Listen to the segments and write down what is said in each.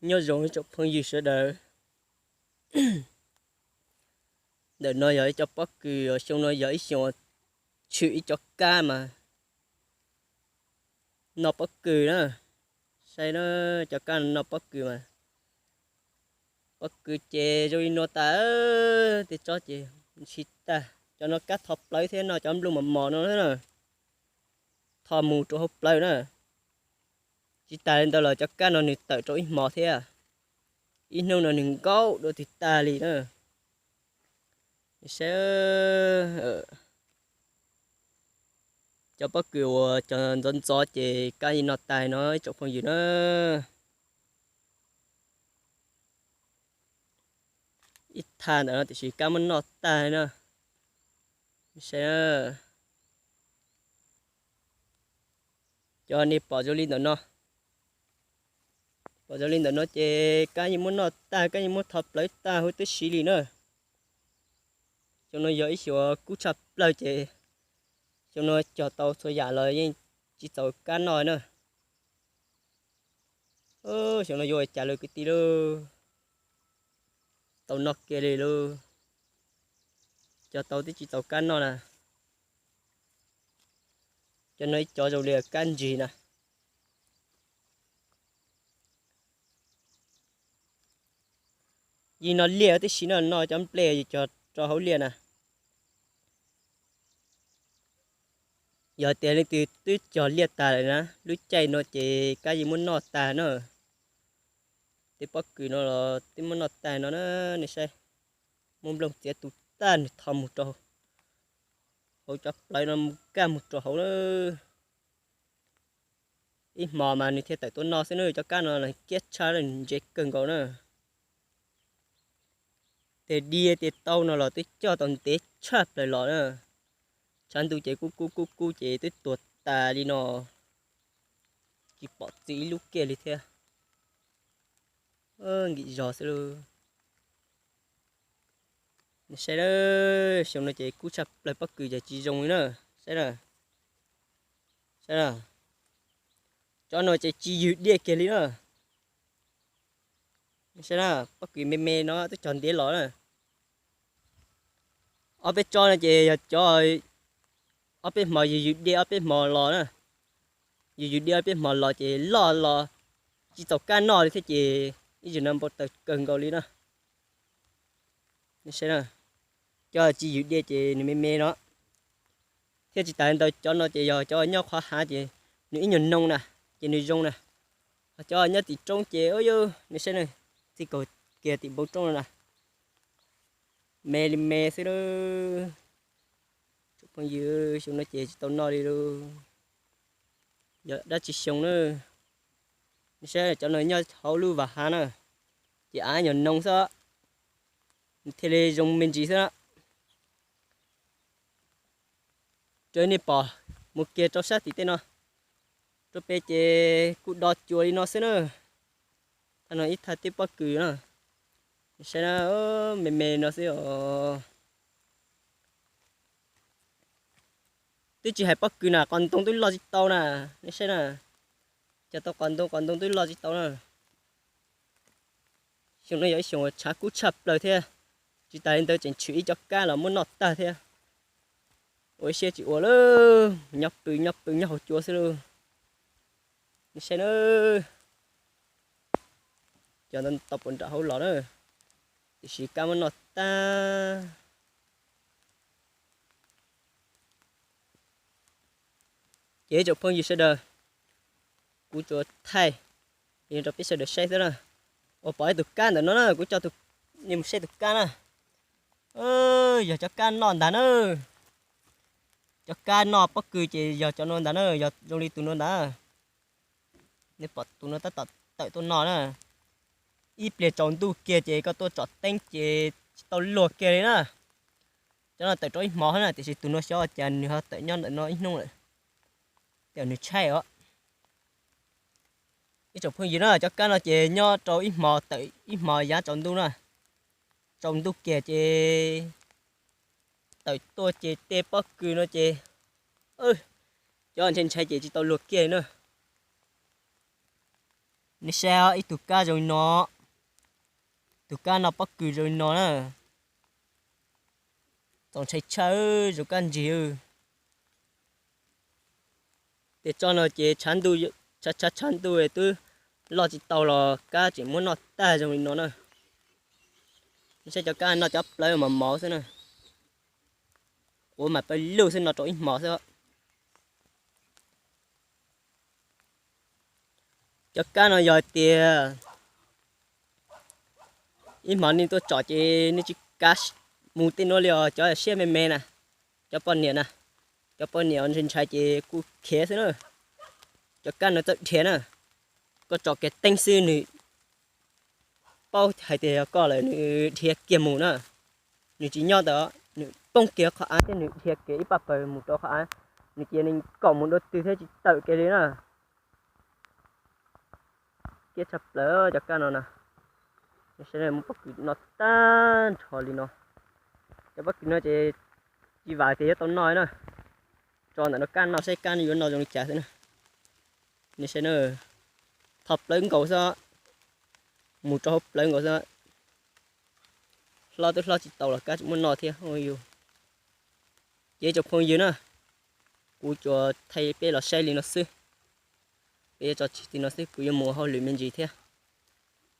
Nyob zoo ib tsoom phooj ywg sawv daws. Ntawm no yog ib co pob kws uas xyoo no yog ib xyoo tshwm ib co kab mas noj pob kws na. Saib na, cov kab no noj pob kws mas pob kws ces zoo li no tas, tej tsob ces ntshis tag. Cov no kab tho plawv thiab no, cov nplooj mos mos no na, tho mus rau hauv plawv na. Tsis tas li ntawd los cov kab no nws tawm rau ib hmo thiab, ib hnub no nws nkaum dua twg tag li na. Saib, cov pob kws uas cov ntxov ntxov ces kab yeej noj tag no ib tsoom phooj ywg na. Ib thaj ntawm no tiam sis kab muab noj tag na. Saib, cov nej pom zoo li ntawm no, pom zoo li ntawm no ces kab yeej muab noj tag, kab yeej muab tho plawv tag huv tib si li na. Xyoo no yog ib xyoo kub tshaj plaws ces xyoo no cog tau txhua yam los yeej tsis txaus kab noj na. Xyoo no yuav ua cas lawm kwv tij lauj, tau noj kiag li lauj. Cog tau twb tsis txaus kab noj na. Cov no ib co zoo li kab ntsig na. Yeej noj liaj tib si no, noj cov nplej cog rau hauv liaj na. Yog tias leej twg twb cog liaj tag lawm na, lub caij no ces kab yeej muab noj tag na. Tej pob kws no los twb muab noj tag no na. Nej saib, muab nplooj txiav tu tag nws tho mus rau hauv cov plawv no, kaj mus rau hauv na. Ib hmo mas nws thiaj tawm tuaj noj xwb na. Cov kab no kiab tshaj ntse kawg nkaus na. Tej diav tej taub no los twb coj tau ntev tshaj plaws los na. Tshav ntuj ces kub kub kub kub ces twb tuag tas li no, tsis pom txi ib lub kiag li thiab. Nkim zog xwb lauj. Saib, xyoo no ces kub tshaj plaws, pob kws ces tsis zoo li na. Saib, saib, cov no ces tsis ywg diaj kiag li na. Saib, pob kws me me no twb cog ntev los na. Ob peb tsob no ces yog cov ob peb hmo ywg ywg diaj ob peb hmo los na. Ywg ywg diaj ob peb hmo los ces loj los tsis txaus kab noj li thiab ces ib zaug no npau taws kawg nkaus li na. Saib, cov tsis ywg diaj ces nws me me no. Thiab tsis tas li ntawd cov no ces yog cov nyob qhov hav ces nws ib nyuag noo na, ces nws zoo na. Ho cov nyob tim roob ces ua yus, nej saib na, txij kaum kiag tim npoo roob no na, me li me xwb lauj. Tsoom phooj ywg, xyoo no ces tsis tau noj li lauj. Yog dab tsi xyoo na. Nej saib cov no nyob hauv lub vas hav na, ces av nyuag noo xwb, nws thiaj li zoo me ntsis xwb na. Raws nej pom mus kiag rau sab tim tej no, rau pem ces kuj do cua li no xwb na. Thaj no ib thaj tib pob kws na, saib na, me me no xwb os. Twb tsis hais pob kws na, qos ntoo twb loj tsis tau na, nej saib na. Cog tau qos ntoo, qos ntoo twb loj tsis tau na. Xyoo no yog ib xyoo tshav kub tshaj plaws thiab, tsis tas li ntawd tseem tshwm ib co kab los muab noj tag thiab. Ua ib siab tsis ua lawm, nyob pw nyob pw nyob hauv cua xwb lauj. Nej saib na, cov ntawd tau puas nram hauv los na, tiam sis kab muab noj tag. Ces ib tsoom phooj ywg sawv daws, kuv tsuas thaij rau peb sawv daws saib xwb na. Uas pom ib tug kab ntawm no na, kuv coj nej mus saib tus kab na. Yog cov kab noj ntag na. Cov kab noj pob kws ces yog cov no ntag na, yog zoo li tus no ntag. Nej pom tus no tab tom tawm tuaj noj na. Ib pliag tsaus ntuj kiag ces koj tuaj tsom teeb ces tsis tau luag kiag li na. Cov no tawm rau ib hmo na, tiam sis tus no xyov cas nws ho tawm nyob ntawm no ib hnub lawm, ces nws tshaib os. Ib tsoom phooj ywg na, cov kab no ces nyob rau ib hmo tawm ib hmo yav tsaus ntuj na. Tsaus ntuj kiag ces tawm tuaj ces tej pob kws no ces cov ntshai ntshai ces tsis tau luag kiag na. Nej saib ib tug kab zoo li no, tus kab no pob kws zoo li no na, txaus ntshai tshaj, zoo kab ntsig. Tej tsob no ces tshav ntuj, tshav tshav ntuj twb loj tsis tau los kab tseem muab noj tag zoo li no na. Nej saib cov kab no cov plawv mos mos xwb na, quav mas pawg lug xwb no rau ib hmos xwb. Cov kab no yog tias ib hmos nej tuaj tsom ces nej tsis kav mus tej nuav li os cov siab me me na, cov poj niam na, cov poj niam ntshai ntshai ces kuj khiav xwb na. Cov kab no txawj dhia na, koj tsom kiag teeb xwb nws paub hais tias yog koj lawm nws dhia kiag mus na. Nws tsis nyob ntawd, nws poob kiag qhov av thiab nws dhia kiag ib pab pawg mus rau qhov av, nws cia li kom mus dua twg thiab tsis tawm kiag li na. Kiab tshaj plaws cov kab no na. Saib muaj pob kws no tag nrho li no. Cov pob kws no ces tsis vam tias yuav tau noj na. Tso ntawm no kab no saib kab no yuav noj zoo li cas xwb na. Nej saib na, tho plawv nkaus xwb, mus rau hauv plawv nkaus xwb. Hlob twb hlob tsis tau los kab tseem muab noj thiab. Ces ib tsoom phooj ywg na, kuv tsuas thaij peb los saib li no xwb. Peb yuav tso tseg li no xwb, kuv yuav mus hauj lwm me ntsis thiab.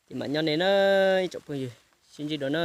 Ces mam nyob nej na ib tsoom phooj ywg, sib ntsib dua na.